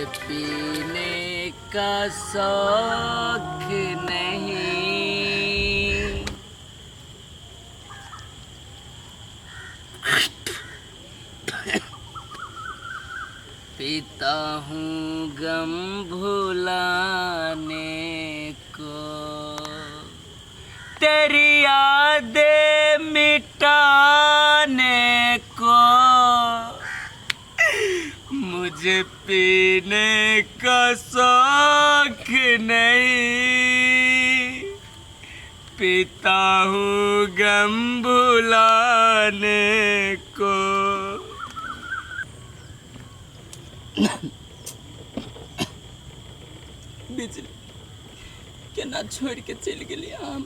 मुझे पीने का शौक नहीं। पीता हूँ गम भुलाने को, तेरी यादें मिटाने को, मुझे पीने का शौक नहीं, पीता हूँ गम भुलाने को। बिजली केना छोड़ के चलि गेली हम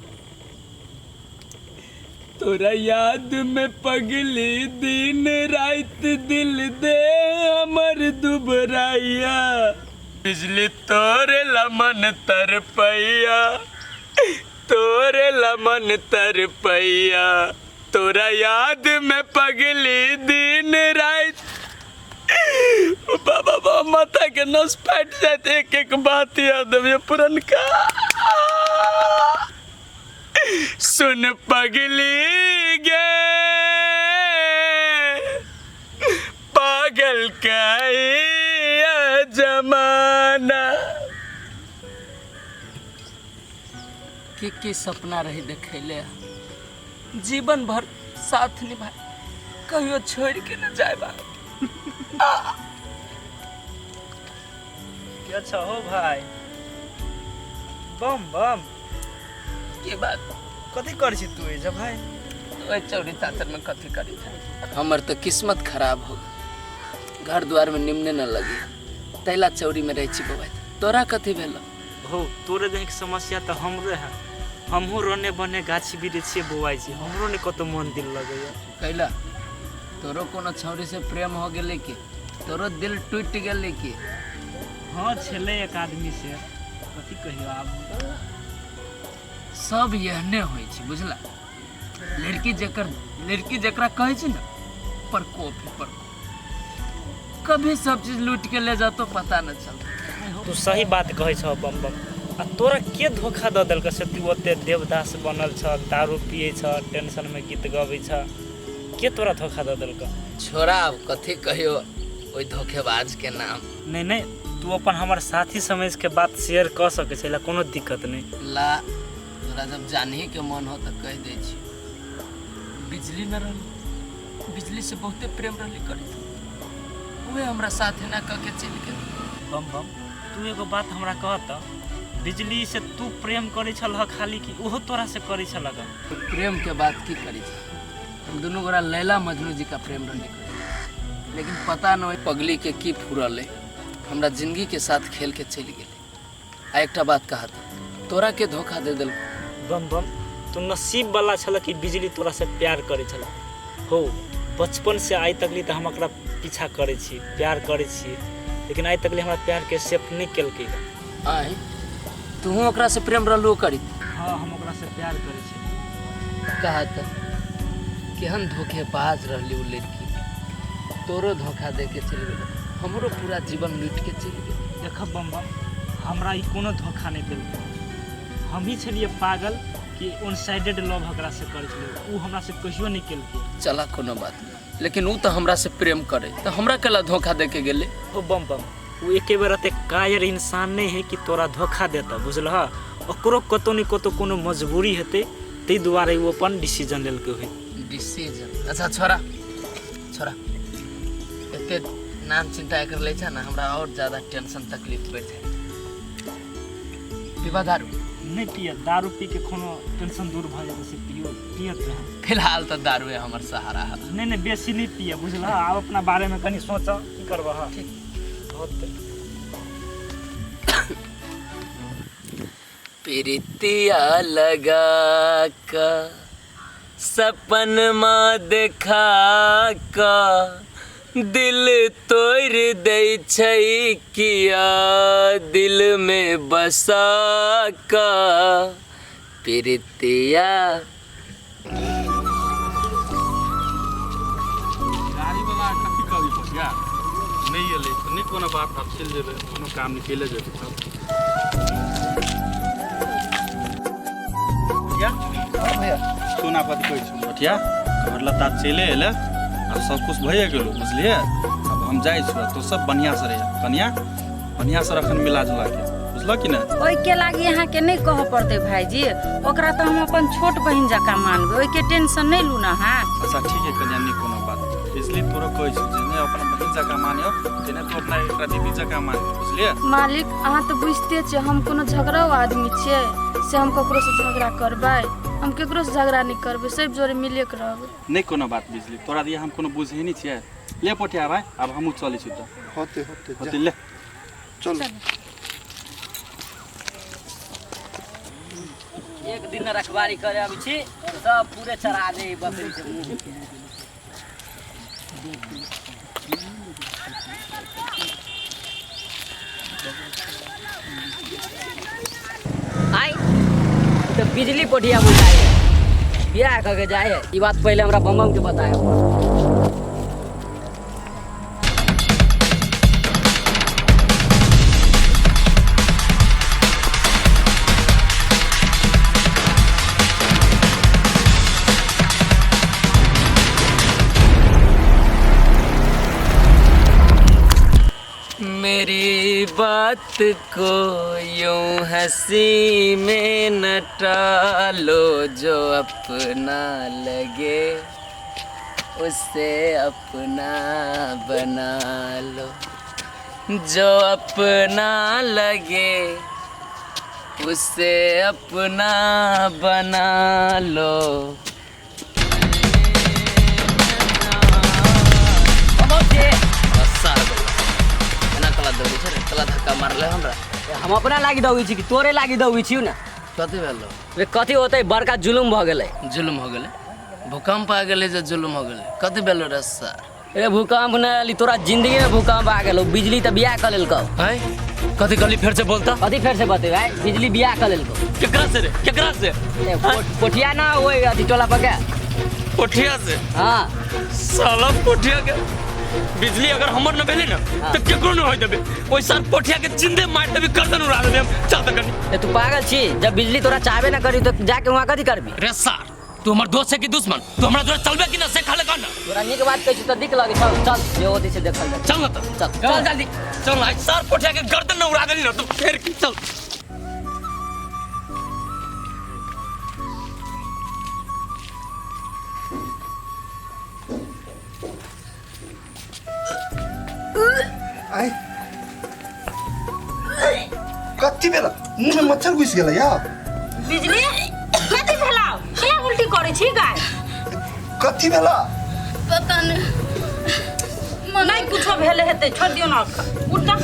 तोरा याद में पगली दिन रात दिल दे हमर दुबराइया। बिजली तोरे लमन तरपैया, तोरे लमन तरपैया, तोरा याद में पगली दिन रात। बाबा बाबा माथा के नस फाटि जात एक एक बात याद अबैया पुरनका। सुन पगली गे पागल का ये जमाना। की की सपना रही देखैले, जीवन भर साथ निभाए, कहियो छोड़ के न जाए बा। के अच्छा हो भाई? बम बम के बात कथी करै छी तू एजा भाई? ओए चौरी चाचर में कथी करी था, हमर तो किस्मत खराब हो गेल, घर द्वार में निमने न लगी, तैला चौरी में रहै छी बौआ। तोरा कथी भेल? हो तोरे देख समस्या तऽ हमरो है, हमहूँ रोने बने गाछी बिरिछी बौआइ छी, हमरो ने कतौ मन दिल लगैया। कैला तोरो कोनो छौरी से प्रेम हो गेलै की? तोरो दिल टूटि गेलै की? हाँ छलै एक आदमी से, कथी कहियो आब। सब एहने होइ छै बुझला, लड़की जेकर लड़की जकरा कहै छै ने प्रकोप है प्रकोप, कभी सब चीज लूट के ले जातो पता न चलता। तू सही बात कहै छह बम बम। आ तोरा के धोखा दऽ देलक से तू ओते देवदास बनल छ, दारू पियै छ, टेंशन में गीत गबै छ, के तोरा धोखा दऽ देलक? छोड़ा आब कथी कहियो ओहि धोखेबाज के नाम। नहीं नहीं तू अपन हमर साथी समझ के बात शेयर कऽ सकै छै, ला कोनो दिक्कत नहीं। ला तोरा जब जानही के मन हो तऽ कहि दै छी, बिजली न रहली, बिजली से बहुते प्रेम रहली करैत, उहे हमरा साथ एना कऽ के चलि गेल। बम बम तू एगो बात हमरा कह तऽ, बिजली से तू प्रेम करै छलह खाली कि ओहो तोरा से करै छलह? प्रेम के बात की करै छी, हम दुनू गोरा लैला मजनू जी का प्रेम रहली करै, लेकिन पता न ओहि पगली के की फुरल है, हमरा जिंदगी के साथ खेल के चलि गेलै। आ एकटा बात कहा तऽ, तोरा के धोखा दे देलकौ? बम बम तू नसीब वाला छल कि बिजली तोरा से प्यार करै छल। हो बचपन से आइ तकली तऽ हम ओकरा पीछा करै छी, प्यार करै छी, लेकिन आइ तकली हमरा प्यार के एक्सेप्ट नहि केलकै। आइ तूहू ओकरा से प्रेम रहलू करी? हाँ हम ओकरा से प्यार करै छी। कहा तऽ केहन धोखेबाज रहली उ लड़की, तोरो धोखा दे के चलि गेल, हमरो पूरा जीवन लूटि के चलि गेल। देख बम बम हमरा ई कोनो धोखा नहि देलकै, हमही छलियै पागल कि वन साइडेड लव ओकरा से करै छलियै, उ हमरा से कहियो नहि केलकै। चला कोनो बात नहि, लेकिन उ तऽ हमरा से प्रेम करे तऽ हमरा केला धोखा दे के गेलै? ओ बम बम उ एके बेर एते कायर इंसान नहि है कि तोरा धोखा देता, बुझलह? ओकरो कतौ ने कतौ कोनो मजबूरी हेतै, ताहि दुआरे उ अपन डिसीजन लेलकै होय। डिसीजन? अच्छा छोड़ा छोड़ा, एते नाम चिंता एकर लै छै ने, हमरा और ज्यादा टेंशन तकलीफ बढ़ि जाइ। पीबा दारू? नहि पिय, दारू पी के कोनो टेंशन दूर भऽ जेतै से पियो पियत रह। फिलहाल तऽ दारूए हमर सहारा है। नहीं नहीं बेसी नहीं पिय, बुझलह? आब अपना बारे में कनी सोच, की करबह? ठीक। बहुत प्रीतिया लगा का सपन मा देखा का दिल तोड़ दै छै किया दिल में बसा का प्रीतिया। गाड़ी वाला कथी करी भैया, नहि एलै तऽ नहि। नहि कोनो बात, आब चलि जेबै, कोनो काम निकले जेतै। चल भैया। सोना कथी कहै छौ बटिया? तोहर लत्ता चलि एलै, आब सब कुछ भइए गेलो, बुझलियै? आब हम जाइ छौ, तो सब बढ़िआँ से रहिए कनिया, बढ़िआँ से रखन मिला जुला के, बुझलऽ कि नहि? ओहिके लागि अहाँके नहि कहऽ पड़तै भाइजी, ओकरा तऽ हम अपन छोट बहिन जकाँ मानबै, ओहिके टेंशन नहि लू ने अहाँ। अच्छा ठीक है कनिया, नहि कोनो बात। इसलिए तोरो कहै छौ जे नहि अपन बहिन जकाँ मानियो, तेने तू अपना एकरा दीदी जकाँ मानियो, बुझलियै? मालिक, अहाँ तऽ बुझिते छियै हम कोनो झगड़ाउ आदमी छियै से हम ककरोसँ झगड़ा करबै? हम ककरोसँ झगड़ा नहि करबै, सब जोड़े मिले के रहबै। नहि कोनो बात बिजली, तोरा दिया हम कोनो बुझै नहि छियै। ले पोठिया भाइ, आब हमहूँ चलै छी तऽ। होते होते। होते, ले। चलो। एक दिन रखवारी करे अबै छी, सब पूरे चरा दे बकरी के मुँह। आइ तऽ बिजली पोठिया बुझाइ है, बियाह कऽ के जाइ है। ई बात पहिले हमरा बम बम के बताया। मेरी बात को यूं हंसी में न टालो, जो अपना लगे उसे अपना बना लो, जो अपना लगे उसे अपना बना लो। एना कला दौड़ै छै रे? कला धक्का मारले हमरा। हम अपना लागि दौगै छी कि तोरे लागि दौगै छियौ ने? कथी भेलो? रे कथी होतै, बड़का जुलुम भऽ गेलै। जुलुम हो गेलै? भूकंप आ गेलै जे जुलुम हो गेलै? कथी भेलो रे सर? रे भूकंप नहि एली, तोरा जिंदगी में भूकंप आ गेलौ। बिजली तऽ बियाह कऽ लेलकौ। हैं? कथी कहली? फेर से बोलता। कथी फेर से बतेबै? बिजली बियाह कऽ लेलकौ। केकरा से रे, केकरा से? ए, पोठिया ना ओहि अथी टोला पर के। पोठिया से? हाँ। साला पोठिया के बिजली अगर हमर न भेलै ने तऽ केकरो न होय देबै। ओहि साल पोठिया के जिंदे मारि देबै, गर्दन उड़ा देबै हम। चल तऽ कनी। ए, तू पागल छी? जब बिजली तोरा चाहबे ना करी तऽ जाके वहाँ कथी करबी? रे सार, तू हमर दोस्त है कि दुश्मन? तू हमरा जोरे चलबे कि ना से खाले कह ना। तोरा नीक बात कहै छी तऽ दिक लगै छौ। चल, जे होतै से देखल जाय। चल ना तऽ। चल चल जल्दी। चल ना, सार पोठिया के गर्दन न उड़ा देली ना तो फेर की। चल। आइ कथी भेल? मुँह में मच्छर घुसि गेलै या? बिजली, कथी भेलौ? किया उल्टी करै छी गाय? कथी भेला? पता नहीं। नहि कुछो भेल हेतै, छोड़ दियौ ना। उल्टा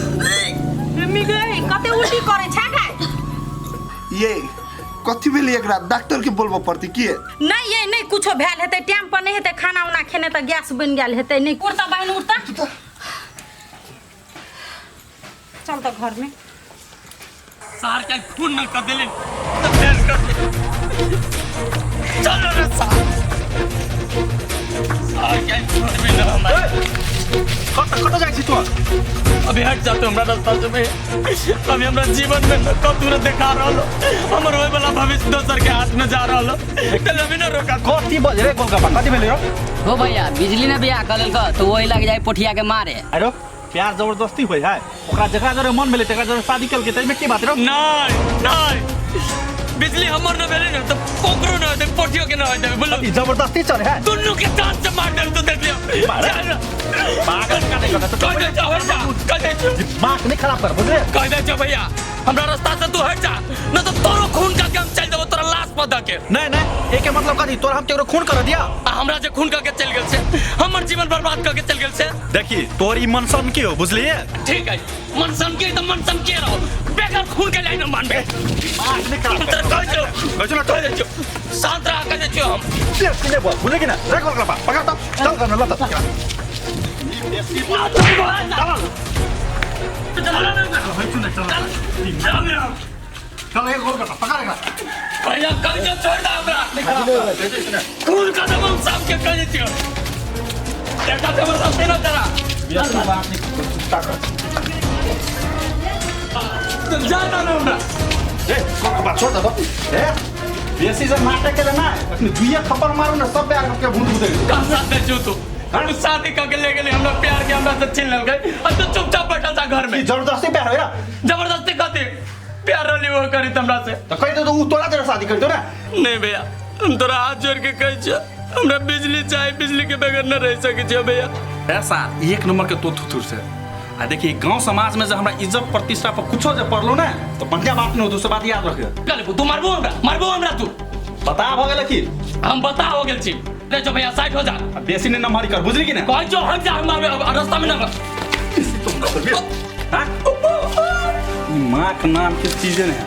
मिगे कते उल्टी करै छै गाय। ये कथी भेलै एकरा? डॉक्टर के बोलबऽ पड़तै की? नहीं ये नहीं कुछो भेल हेतै, टाइम पर नहीं हेतै खाना उना खेने तऽ गैस बनि गेल हेतै। नहीं उड़ता बहिन, उड़ता। चल तऽ घर में। सार के खून न कर देली तो फेर कर दे। चल रे सार, सार के खून भी ना हमारे। कत कत जाइ छी तू? अभी हट जा तू हमरा रास्ता से बे। अभी हमरा जीवन में न कब दूर देखा रहल हो। हमर होए वाला भविष्य दोसर के हाथ में जा रहल हो। चल अभी न रोका। कथी बजे रे गोलगप्पा, कथी भेलै रो? हो भैया, बिजली ने बियाह कऽ लेलकौ तऽ ओहि लग जाइ पोठिया के मारे। अरे प्यार जबरदस्ती होइ है? ओकरा जकरा जरे मन भेलै तकरा जरे शादी केलकै, ताहिमे की बात रो? नहीं नहीं, बिजली हमर न भेलै ने तऽ ओकरो न होतै, पोठियो के न होतै, बोलो। ई जबरदस्ती चले है? दुनू के जान से मार देल तो देख लियो। मारे। पागल का नहीं करता। कह दे हट जा, कह दे। दिमाग नहीं खराब कर, बुझले? कह दे छौ भैया, हमरा रास्ता से तू हट जा न तो तोरो खून करके हम चल देबो तोरा लाश पर दऽ के। नहीं नहीं, एके मतलब कथी? तोरा हम केकरो खून कर दिया? आ हमरा जे खून करके चल गेल से, हमर जीवन बर्बाद करके चल गेल से। देखी तोर ई मनसन की हो, बुझलिए? ठीक है, मनसन के तो मनसन के रहो, बेगर खून के लाइन मानबे। दिमाग नहीं खराब तोरा कह दे, कह दे ना, कह दे छौ। शांत रह, कह दे छौ हम। ले ले बोल, बुझले कि ना? रे गोलगप्पा पकड़ तो चल कर ल त। ना चल चल चल चल एक गोलगप्पा पकड़ एकरा। भैया कह दे, छोड़ दे हमरा, खून का दम हम सब के कह दे छौ। देखा जबरदस्ती ना तेरा। बात नहीं। ताकत। जाना ना हमरा। ए बात छोड़ दो। ए बेसी से नाटक केले ना अखनी दुइया थप्पड़ मारू ना सब प्यार के भूत उतर का साथ दे छु तू? हम शादी करके ले गेली, हमरा प्यार के हमरा से छीन लेलकै आ तू चुपचाप बैठल छा घर में। की जबरदस्ती प्यार होय ना? जबरदस्ती कथी प्यार रहली वो करी हमरा से। तो कहि दे तो उ तोरा तेरा शादी कर दो ना। नहीं भैया, हम तोरा हाथ जोड़ के कहै छियै, हमरा बिजली चाही, बिजली के बगैर न रह सकै छियै भैया। ऐसा एक नंबर के तो थुथुर से आ देखिए गांव समाज में जो हमरा इज्जत प्रतिष्ठा पर कुछो जे पड़लो ना तो बढ़िया बात नहीं हो, दूसरा बात याद रखियो। कल तू मारबो हमरा, मारबो हमरा तू। बता भ गेल की? हम बता हो गेल छी। ले जो भैया साइड हो जा। आ बेसी ने नमहरी कर, बुझली कि ना? कहै छौ हट जा, हम मारबे रास्ता में ना। हां ई मां के नाम के चीजे ने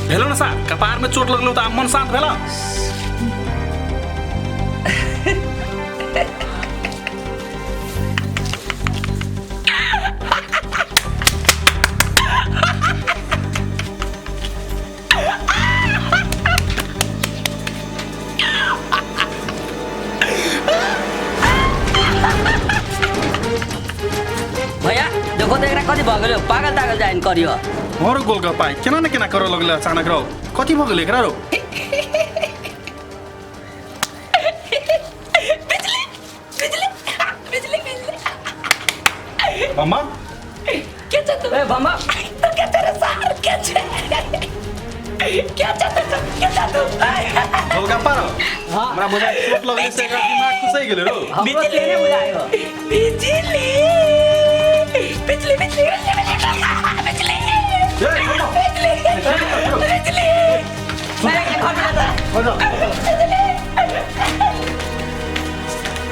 भेलो ना सा कपार में चोट लगलो त मन शांत भेलो। भैया देखो तो एकरा कथी भऽ गेलै, पागल तागल जाइन करियो। और गोलगप्पा केना ने केना करऽ लगलै अचानक रौ, कथी भऽ गेलै एकरा रौ? बिजली बिजली बिजली बिजली। मम्मा के छ तू? ए बम्मा तू के छ रे सार? के छ? के छ तू? के छ तू? गोलगप्पा रौ हमरा बुझाइ चोट लगलै से एकरा दिमाग खुसै गेलै रौ। हमरो तेने बुझाइ हो। बिजली बिजली बिजली बिजली बिजली बिजली। भैया, घर में जा। हो जा।